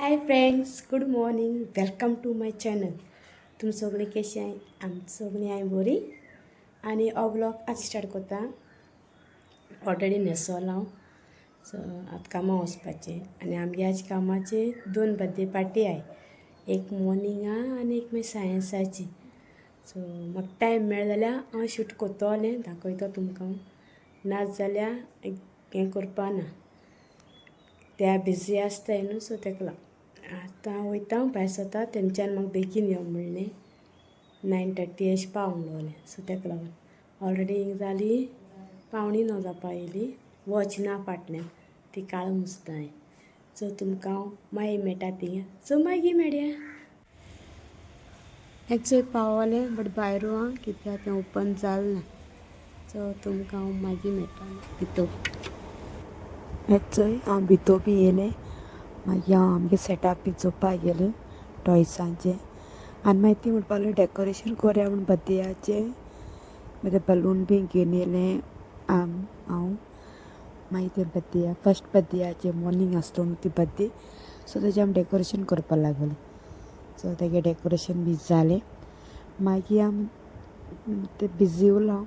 Hi friends, good morning, welcome to my channel. तुमी सगळीं कशी आहाय? आमी सगळीं हाय बरी. आनी हो व्लॉग आज स्टार्ट करता. ऑलरेडी न्हेसोला हांव, सो आतां कामां वचपाचें. आनी आमगे आज कामाचे दोन बर्थडे पार्टी आहाय, एक मॉर्निंग आहा आनी एक मागीर सायन्साची. सो म्हाका टायम मेळ्ळो जाल्यार हांव शूट करतलें, दाखयतो तुमकां, नाजाल्यार हें करपा ना, त्या बिजी आसताय न्हू. सो तेका लागून आतां वयता, भायर सरता. तेंच्यान म्हाका बेगीन यो म्हणलें, 9:30 अशें पाव म्हणलें. सो तेका लागून ऑलरेडी हिंग जाली 8:45 जावपा येयली. वॉच ना फाटल्यान, ती काळ मुसताय. सो तुमकां हांव मागीर मेळटा थिंगा. सो मागीर मेळया. एक्चुअली पावलें बट भायर आहा, कित्याक तें ओपन जालें ना. सो तुमकां हांव मागीर मेळटा भितर. चोय, हांव भितर बी येयलें. मागीर हांव आमगे सेटअप बी चोवपाक गेलें टॉयसांचें. आनी मागीर ती म्हणपाक लागली डेकोरेशन कोरया म्हूण बर्थडेयाचें. मागीर ते बलून बी घेवन येयलें हांव. मागीर ते बर्थडेया, फर्स्ट बर्थडेयाचे मॉर्निंग आसलो न्हू ती बर्थडे, सो तेजें आमी डेकोरेशन करपाक लागली. सो तेगे डेकोरेशन बी जालें. मागीर आमी ते बिजी उरलो हांव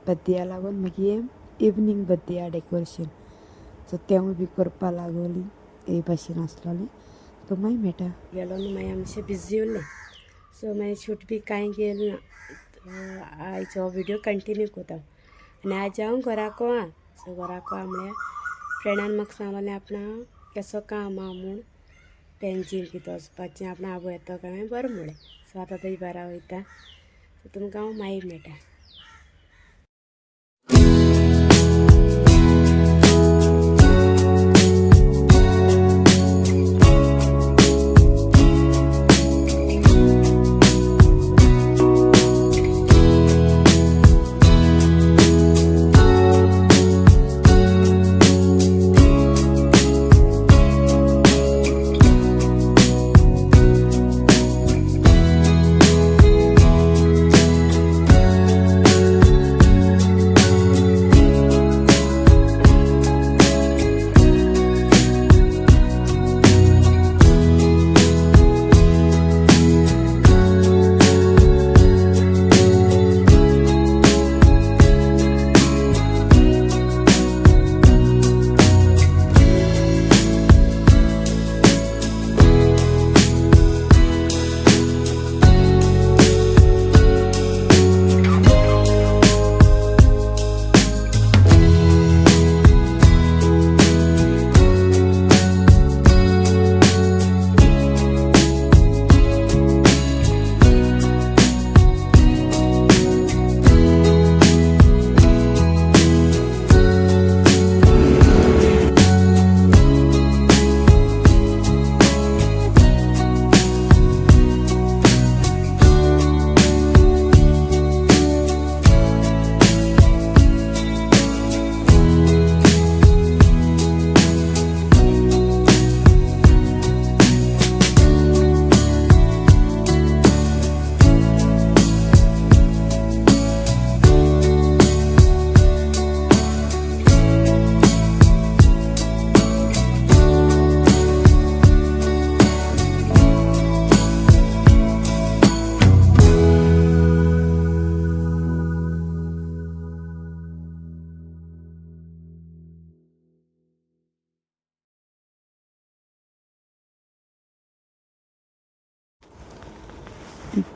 बर्थडेया लागून. मागीर इवनींग बर्थडेया डेकोरेशन, सो तेंवूय बी करपा लागोली. हे भाशेन आसलोलें. सो मागीर मेळटा. गेलो न्हू, मागीर आमचें बिजी उरलें. सो मागीर शूट बी कांय केलें ना. आयज हो व्हिडियो कंटिन्यू करता. आनी आज हांव घराको आहा. सो घराको आहा म्हळ्यार फ्रेंडान म्हाका सांगलें आपणा केसो काम आहा म्हूण, पेंजीन कितें वचपाचें, आपणा आवय येता काय. हांवें बरें म्हणलें. सो आतां तेजे बारा वयता. सो तुमकां हांव मागीर मेळटा.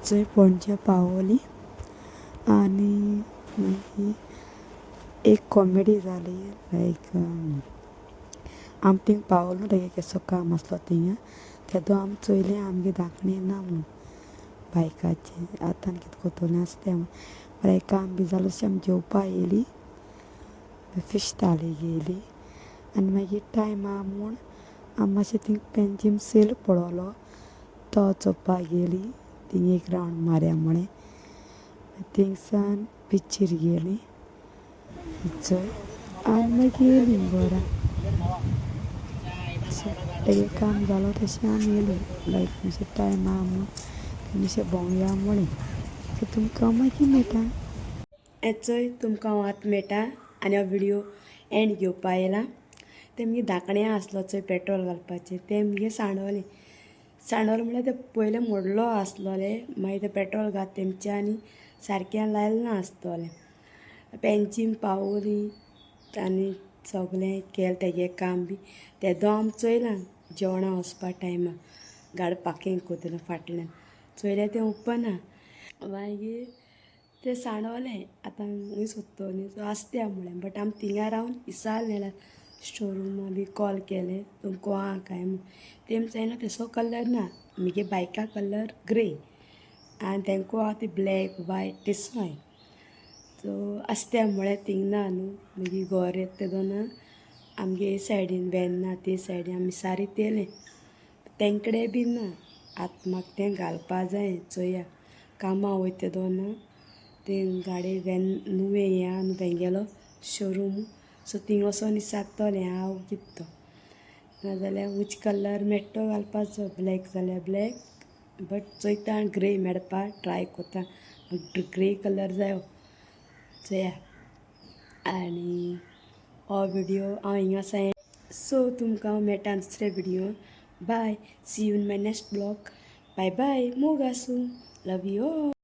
चोय, पणजे पावली आनी मागीर एक कॉमेडी जाली. लायक आमी थिंग पावलो, तेगे केसो काम आसलो थिंगा, तेदो आमी चोयलें आमगे धांकणें ना म्हणून बायकाचें. आतां कितें कोत्तोलें आसतें. बरें काम बी जालें, अशें आमी जेवपा येयली, फिश थाली घेयली. आनी मागीर टायम आहा म्हूण आमी मातशें थिंग पेंजीम सेल पळयलो, तो चोवपाक गेली. थिंग एक रावंड मारया म्हळें. थिंगसान बिचीर गेली चोय आनी मागीर येयली घरा. तेगे काम जालो तशें आमी येयली. लायक मातशें टायम आहा म्हूण मातशें भोंवया म्हळें. सो तुमकां मागीर मेळटा. चोय, तुमकां हांव आतां मेळटा आनी हो व्हिडियो एंड घेवपा येयला. तें मगे धाकणें आसलो चोय पेट्रोल घालपाचें तें मगे सांडवलें. सांडवलें म्हणल्यार तें पयलें मोडलो आसलोलें, मागीर तें पेट्रोल घात तेमच्यांनी सारकें लायलें ना आसतलें. पेंचीन पावली आनी सगलें केलें तेगें काम बी. तेदो आमी चोयलां जेवणा वचपा टायमार गाडी पार्कींग कोत्तना फाटल्यान चोयल्यार तें ओपन आहा. मागीर तें सांडवलें. आतां खंय सोदतो न्ही, सो आसत्या म्हणलें, बट आमी थिंगा रावन विचारलें स्टोर रुमा बी कॉल केलें तुमकां आहा काय म्हूण. तेम सांगलें तसो कलर ना, मुगे बायका कलर ग्रे आनी तेंको आहा ती ब्लॅक वायट तेसोय. सो आसत्या म्हळें थिंग ना न्हू. मागीर घोर येता तेदोना आमगे हे सायडीन व्हॅन ना ते सायडीन आमी सारी तेलें, तेंकडे बी ना. आतां म्हाका तें घालपा जाय, चोया कामां वयता तेदोना ते गाडी व्हॅन नुवें हें आहा न्हू तेंगेलो शोरूम, सो थिंग वचोन विचारतलें हांव कितें तो. नाजाल्यार उच कलर मेट्टो घालपाचो, ब्लॅक जाल्यार ब्लॅक, बट चोयता ग्रे मेळपा ट्राय कोत्ता, ग्रे कलर जायो चोया. आनी हो व्हिडियो हांव हिंगा साय, सो तुमकां हांव मेळटा दुसरे video. Bye, see you in my next blog. Bye bye, मोग आसूं, लव you all.